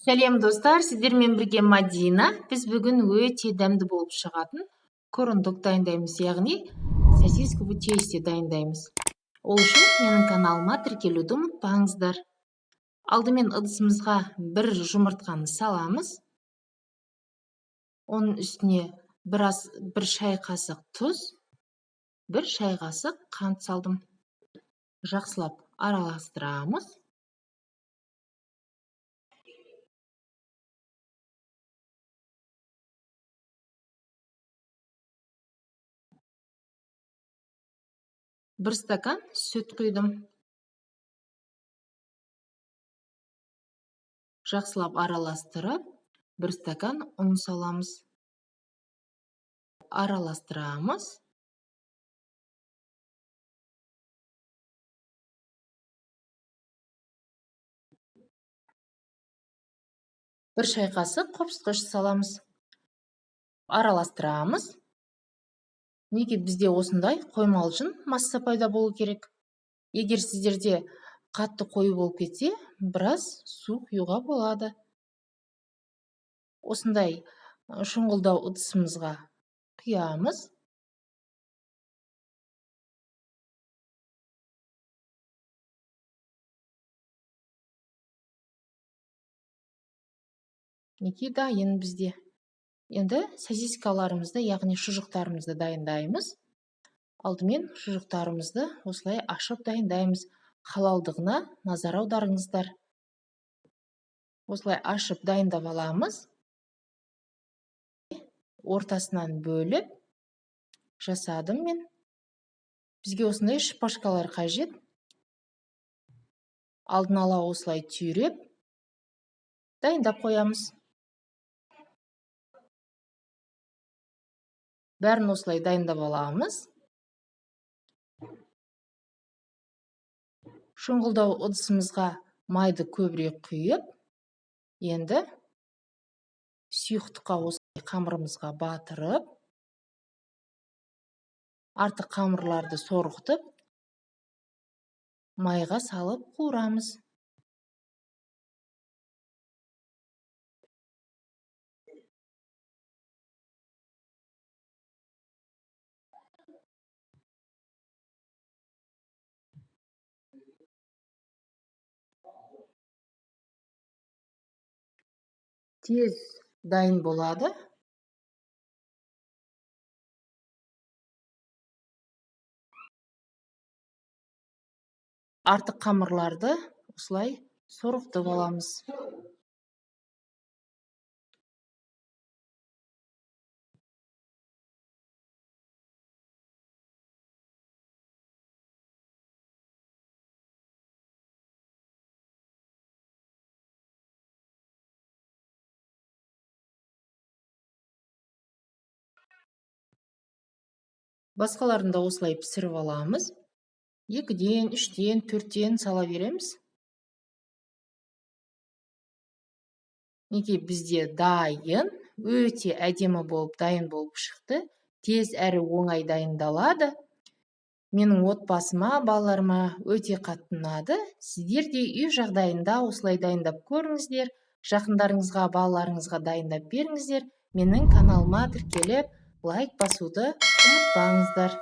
Сәлем, достар! Сіздермен бірге Мадина. Біз бүгін өте дәмді болып шығатын курундук дайындаймыз, яғни сосиску в тесте дайындаймыз. Ол үшін менің каналыма тіркелуді ұмытпаңыздар. Алдымен ыдысымызға бір жұмыртқаны саламыз. Оның үстіне бір шай қасық тұз, бір шай қасық қант салдым. Жақсылап араластырамыз. Бір стакан сүт құйдым. Жақсылап араластырып, бір стакан ұн саламыз. Араластырамыз. Бір шай қасық қопсытқыш саламыз. Араластырамыз. Неге бізде осындай қоймалжың масса пайда болу керек? Егер сіздерде қатты қою болып кетсе, біраз су құюға болады. Осындай шұңғылдау ыдысымызға құямыз. Мінекей, дайын бізде. Енді сосискаларымызды, яғни шұжықтарымызды дайындаймыз. Алдымен шұжықтарымызды осылай ашып дайындаймыз. Халалдығына назар аударыңыздар. Осылай ашып дайындап аламыз. Ортасынан бөліп жасадым мен. Бізге осындай шпажкалар қажет. Алдын ала осылай түйреп дайындап қоямыз. Бәрін осылай дайындап аламыз. Шұңғылдау ыдысымызға майды көбірек құйып, енді сұйықтыққа осылай қамырымызға батырып, артық қамырларды сорғытып, майға салып қуырамыз. Тез дайын болады. Артық қамырларды осылай сорғытып аламыз. Басқаларын да осылай пісіріп аламыз. 2-ден, 3-тен, 4-тен сала береміз. Мінекей, бізде дайын, өте әдемі болып дайын болып шықты. Тез әрі оңай дайындалады. Менің отбасыма, балаларыма өте қатты ұнады. Сіздер де үй жағдайында осылай дайындап көріңіздер. Жақындарыңызға, балаларыңызға дайындап беріңіздер. Менің каналыма тіркеліп, лайк басуды ұмытпаңыздар.